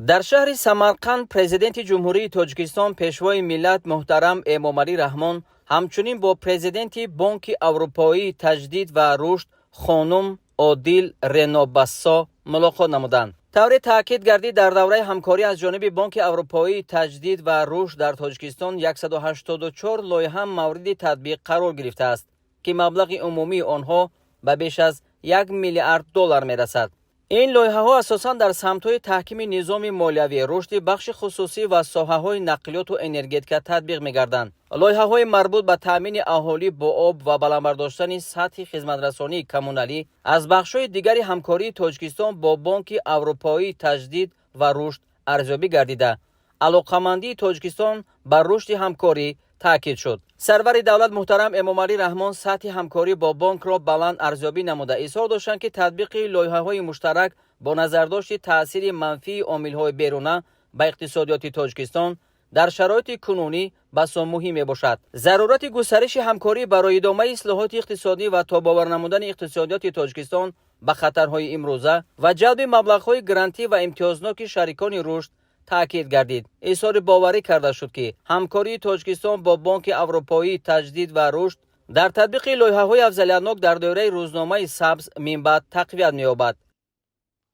Дар шаҳри Самарқанд Президенти Ҷумҳурии Тоҷикистон, Пешвои миллат муҳтарам Эмомалӣ Раҳмон ҳамчунин бо президенти Бонки Аврупоии таҷдид ва рушд хонум Одил Рено Бассо мулоқот намуданд. Тавре таъкид гардид, дар давраи ҳамкорӣ аз ҷониби Бонки Аврупоии таҷдид ва рушд дар Тоҷикистон 184 лоиҳа мавриди татбиқ қарор гирифтааст, ки маблағи умумии онҳо ба беш аз 1 миллиард доллар мерасад. Ин лоиҳаҳо асосан дар самтҳои таҳкими низоми молиявӣ, рушди бахши хусусӣ ва соҳаҳои нақлиёту энергетика татбиқ мегарданд. Лоиҳаҳои марбут ба таъмини аҳолӣ бо об ва баланд бардоштани сатҳи хизматрасонии коммуналӣ аз бахшҳои дигари ҳамкории Тоҷикистон бо Бонки Аврупоии таҷдид ва рушд арзёбӣ гардида, алоқамандии Тоҷикистон ба рушди ҳамкорӣ таъкид шуд. Сарвари давлат муҳтарам Эмомалӣ Раҳмон сатҳи ҳамкорӣ бо бонкро баланд арзёбӣ намуда, изҳор доштанд, ки татбиқи лоиҳаҳои муштарак бо назардошти таъсири манфии омилҳои беруна ба иқтисодиёти Тоҷикистон дар шароити кунунӣ басо муҳим мебошад. Зарурати густариши ҳамкорӣ барои идомаи ислоҳоти иқтисодӣ ва тобовар намудани иқтисодиёти Тоҷикистон ба хатарҳои имрӯза ва ҷалби маблағҳои грантӣ ва имтиёзноки шарикони рушд таъкид гардид. Изҳори боварӣ карда шуд, ки ҳамкории Тоҷикистон бо Бонки Аврупоии таҷдид ва рушд дар татбиқи лоиҳаҳои афзалиятнок дар доираи рӯзномаи сабз минбаъд тақвият меёбад.